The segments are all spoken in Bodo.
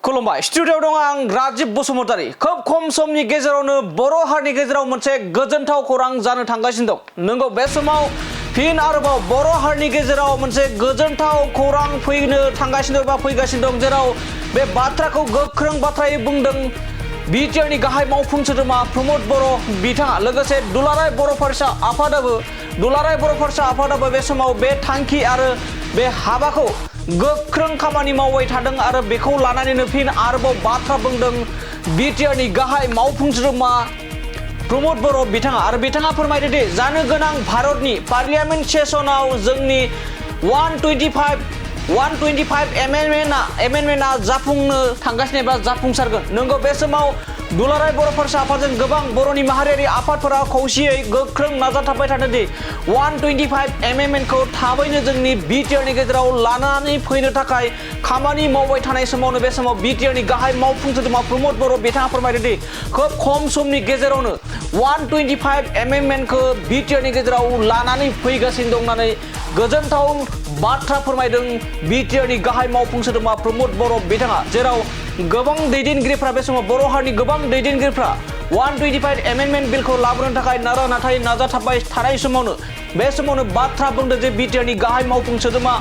खुलुमबाय स्टुडियोआव दं आं राजिब बसुमतारी। खोब खम समनि गेजेरावनो बर' हारिनि गेजेराव मोनसे गोजोनथाव खौरां जानो थांगासिनो दं। नंगौ, बे समाव फिन आरोबाव बर' हारिनि गेजेराव मोनसे गोजोनथाव खौरां फैनो थांगासिनो एबा फैगासिनो दं, जेराव बे बाथ्राखौ गोख्रों बाथ्रायै बुंदों बिटिआरनि गाहाय मावफुं सोद्रोमा प्रमद बर' बिथाङा। लोगोसे दुलाराय बर' फरायसा आफादाबो बे समाव बे थांखि आरो बे हाबाखौ गोख्रों खामानि मावबाय थादों आरो बेखौ लानानैनो फिन आरोबाव बाथ्रा बुंदों बिटिआरनि गाहाय मावफुं सोद्रोमा प्रमद बर' बिथाङा। आरो बिथाङा फोरमायदों दि जानो गोनां भारतनि पार्लियामेन्ट सेसनाव जोंनि 125 एमेन्डमेन्टआ जाफुंनो थांगासिनो एबा जाफुंसारगोन। नंगौ, बे समाव दुलाराय बर' फरायसा आफादजों गोबां बर'नि माहारियारि आफादफोरा खौसेयै गोख्रों नाजाथाबबाय थादों दि 125 एमेन्डमेन्टखौ थाबैनो जोंनि बिटिआरनि गेजेराव लानानै फैनो थाखाय खामानि मावबाय थानाय समावनो बे समाव बिटिआरनि गाहाय मावफुं सोद्रोमा प्रमद बर' बिथाङा फोरमायदों दि खोब खम समनि गेजेरावनो 125 एमेन्डमेन्टखौ बिटिआरनि गेजेराव लानानै फैगासिनो दं होननानै गोजोनथाव बाथ्रा फोरमायदों बिटिआरनि गाहाय मावफुं सोद्रोमा प्रमद बर' बिथाङा। जेराव गोबां दैदेनगिरिफ्रा बे समाव बर' हारिनि गोबां दैदेनगिरिफ्रा 125 एमेन्डमेन्ट बिलखौ लाबोनो थाखाय नाथाय नाजाथाबबाय थानाय समावनो बाथ्रा बुंदों जे बिटिआरनि गाहाय मावफुं सोद्रोमा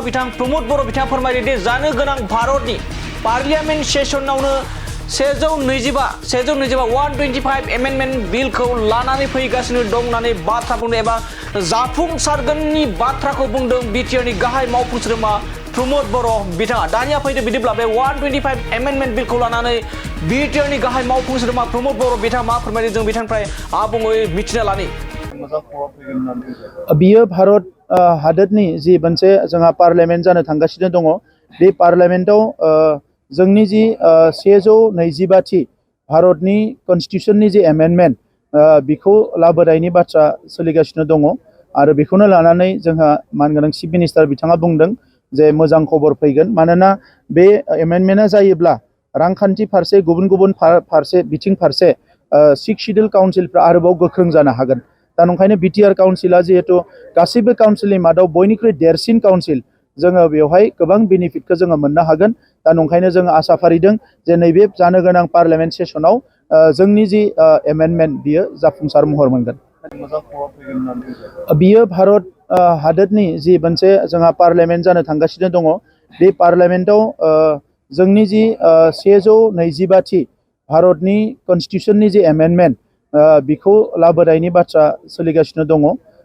बिथां प्रमद बर' बिथाङा फोरमायदों दि जानो गोनां भारतनि पार्लियामेन्ट सेसनावनो 125 एमेन्डमेन्ट बिलखौ लानानै फैगासिनो दं होननानै बाथ्रा बुंदों एबा जाफुंसारगोननि बाथ्राखौ बुंदों बिटिआरनि गाहाय मावफुं सोद्रोमा प्रमद बर' बिथाङा। दानिया फैदो बिदिब्ला बे 125 एमेन्डमेन्ट बिलखौ लानानै बिटिआरनि गाहाय मावफुं सोद्रोमा प्रमद बर' बिथाङा मा फोरमायदों जों बिथांनिफ्राय आबुङै मिथिना लानि। बियो भारत हादोरनि जि मोनसे जोंहा पार्लियामेन्ट जानो थांगासिनो दङ, बे पार्लियामेन्टआव जोंनि जि 125थि भारतनि कनस्टिटिउसननि जि एमेन्डमेन्ट बेखौ लाबोनायनि बाथ्रा सोलिगासिनो दङ। आरो बेखौनो लानानै जोंहा मानगोनां चिफ मिनिस्टार बिथाङा बुंदों जे मोजां खबर फैगोन, मानोना बे एमेन्डमेन्टआ जायोब्ला रांखान्थि फारसे गुबुन बिथिं फारसे 6 शिड्युल काउन्सिलफ्रा आरोबाव गोख्रों जानो हागोन। दा नंखायनो बिटिआर काउन्सिला जिहेतु गासैबो काउन्सिलनि मादाव बयनिख्रुइ देरसिन काउन्सिल, जोङो बेवहाय गोबां बेनिफिटखौ जोङो मोननो हागोन। दा नंखायनो जोङो आसा फारिदों जे नैबे जानो गोनां पार्लियामेन्ट सेसनाव जोंनि जि एमेन्डमेन्ट बियो जाफुंसार महर मोनगोन। बियो भारत हादोरनि जि मोनसे जोंहा पार्लियामेन्ट जानो थांगासिनो दङ, बे पार्लियामेन्टआव जोंनि जि 125थि भारतनि कनस्टिटिउसननि जि एमेन्डमेन्ट बेखौ लाबोनायनि बाथ्रा सोलिगासिनो दङ।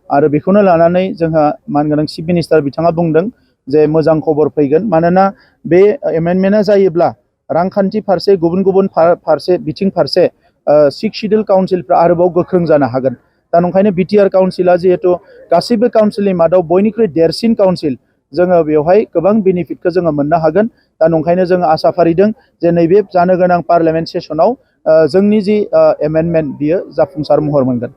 आरो बेखौनो लानानै जोंहा मानगोनां चिफ मिनिस्टार बिथाङा बुंदों जे मोजां खबर फैगोन, मानोना बे एमेन्डमेन्टआ जायोब्ला रांखान्थि फारसे गुबुन बिथिं फारसे 6 शिड्युल काउन्सिलफ्रा आरोबाव गोख्रों जानो हागोन। दा नंखायनो बिटिआर काउन्सिला जिहेतु गासैबो काउन्सिलनि मादाव बयनिख्रुइ देरसिन काउन्सिल, जोङो बेवहाय गोबां बेनिफिटखौ जोङो मोननो हागोन। दा नंखायनो जोङो आसा फारिदों जे नैबे जानो गोनां पार्लियामेन्ट सेसनाव जोंनि जि एमेन्डमेन्ट बियो जाफुंसार महर मोनगोन।